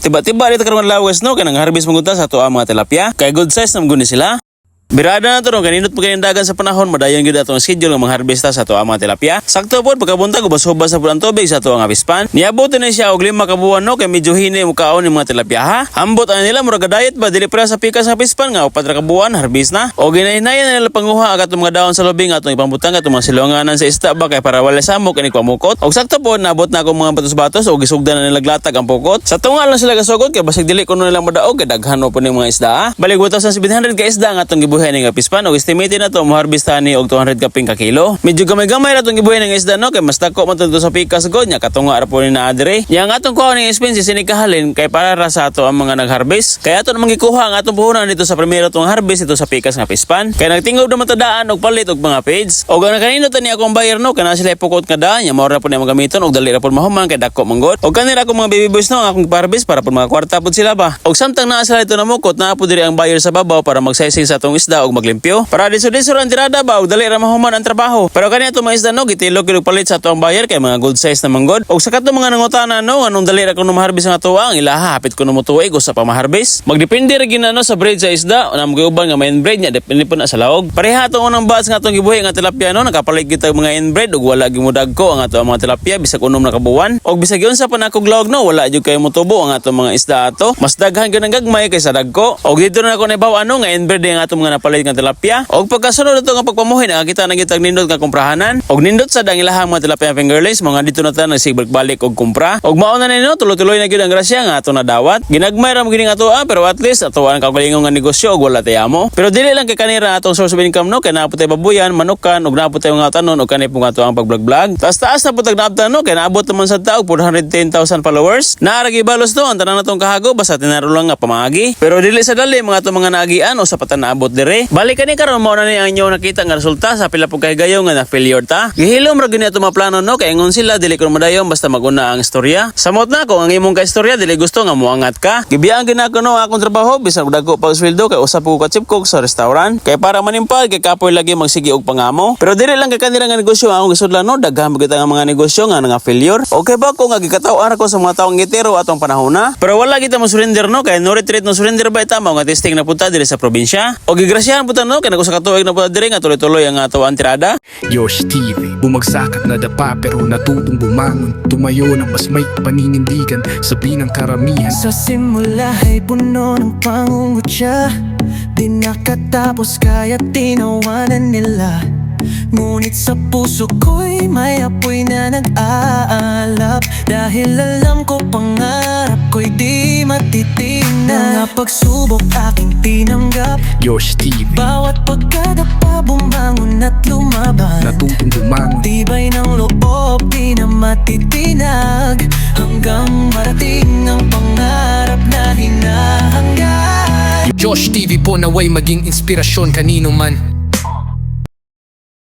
Tiba-tiba dito karon adlaw, guys, no, kay nang harvest man sa ato ang mga tilapia. Kay good size na man sila. Birada na to ron, kanindot pa kayong dagan sa panahon, madayon gyud atong schedule nga mangharvest ta sa ato ang mga tilapia. Sakto pod pagkabuntag, ubas-ubas na pud ang tubig sa ato ang fish pond. Niabot na siya og 5 ka buwan, no, kay medyo hini mo kaon ni mga tilapia, ha. Ambot ana nila, murag diet ba, dili para sa pikas sa fish pond nga 4 ra ka buwan harvest na. O ginahinayan na nila panguha ang atong mga dahon sa lubing atong ipambutang atong mga silunganan sa isda ba, kay para wala samok kini pamukot. Og sakto pod nabot na akong mga batos-batos o gisugdan na nila latag ang pukot. Sa tunga lang sila gasugod kay basig dili kuno nila madaog kay daghan mo po ning mga isda, ha. Balik 1,700 ka isda ang atong gibuhi nga fish pond og estimate na to mo-harvest ni og 200 kaping ka kilo. Medyo gamay-gamay ra atong gibuhi ng isda, no, kay mas dako man to sa pikas god nya katunga ra po ni naa dire. Nya ang atong kuha ning expenses sini kahalin kay para ra sa ato ang mga nag-harvest. Kaya ato namang gikuha ang atong puhunan dito sa primero tong harvest dito sa pikas nga fish pond. Kay nagtingob naman ta daan og palit og mga feeds. Og ang nakanindot ni akong buyer, no, kana sila ipukot nga daan nya mao ra po niya magamiton og dali ra po mahuman kay dako man gud. Og kanira akong mga baby boys, no, ang akong harvest para po mga kwarta pud sila ba. Og samtang naa sila dito namukot, naa po diri ang buyer sa babaw para mag-sizing sa atong isda og maglimpyo. Para diso-diso ra ang tirada ba og dali ra mahuman ang trabaho. Pero kani ato mga isda, no, gitilog gyud og palit sa ato ang buyer kay mga good size na man gud. Og sa katong mga nangutana, no, anong dali ra kuno maharvest ang ato ang ilaha, hapit kuno mo tuig usa pa maharvest. Magdepende ra gyud na, no, sa breed sa isda, na mga uban nga may inbreed nya depende po na sa laog. Pareha atong unang batch nga atong gibuhi nga tilapia, no, nakapalit gyud tag mga inbreed ug wala gyud modagko ang ato ang mga tilapia bisag 6 na ka buwan. Og bisag giunsa pa nakog laog, no, wala gyud kayo motubo ang atong mga isda ato. Mas daghan gyud ang gagmay kaysa dagko. Og dito na ako nahibaw ano nga inbreed ang atong mga napalit nga tilapia. Og pagkasunod ato nga pagpamuhi, nakakita na gyud tag nindot nga kumprahanan. Og nindot sad ang ilahang mga tilapia fingerlings, mga dito na ta nagsigbalik og kumpra. Og mao na nino, tuloy-tuloy na gyud ang grasya nga ato nadawat. Ginagmay ra mo gini nga atoa, pero at least ato ang kaugalingon nga negosyo og wala tayamo. Pero dili lang kay kanira atong source of income, no, kay naa po tay babuyan, manukan ug naa po tay mga tanon ug kani po nga ato ang pag-vlog-vlog. Taas-taas na po tag naabtan, no, kay naabot naman sa tao 410,000 followers. Naa ra balos, no, ang tanan natong kahago basta tinaro lang nga pamaagi. Pero dili sa dali mga atong mga naagian o sa patan naabot dire. Balik kani karon, mao na ni ang inyong nakita nga resulta sa pila po kahigayon nga na failure ta. Gihilom ra gyud ato mga plano, no, kay ingon sila dili ko madayon basta maguna ang istorya. Samot na kung ang imong ka istorya dili gusto nga moangat ka. Gibiyaan gyud nako, no, akong trabaho bisan og dagko pag sweldo kay usa po ka chief cook sa restaurant. Kay para manimpal kay kapoy lagi magsige og pangamo. Pero dili lang kay kanila nga negosyo ang akong gisudlan, no, daghan gyud ang mga negosyo nga nga failure. Okay ba ko nga gikataw-an ko sa mga taong ngitero atong panahon na. Pero wala kita mo surrender, no, kay no retreat, no surrender ba ita mao nga testing na punta diri sa probinsya. O gigrasyahan punta, no, kay nag-usa ka tuig na punta diri nga tuloy-tuloy ang ato ang tirada. Yosh TV. Bumagsak at nadapa pero natutong bumangon. Tumayo ng mas may paninindigan. Sabi ng karamihan. Sa simula ay puno ng pangungutya. Di nakatapos kaya tinawanan nila. Ngunit sa puso ko'y may apoy na nag-aalab. Dahil alam ko pangarap ko'y di matitinag. Mga pagsubok aking tinanggap. Yosh TV. Bawat pagkadapa, bumangon at lumaban. Natutong bumangon. Tibay ng loob, di na matitinag. Hanggang marating ang pangarap na hinahangad. Josh TV po, naway maging inspirasyon kanino man.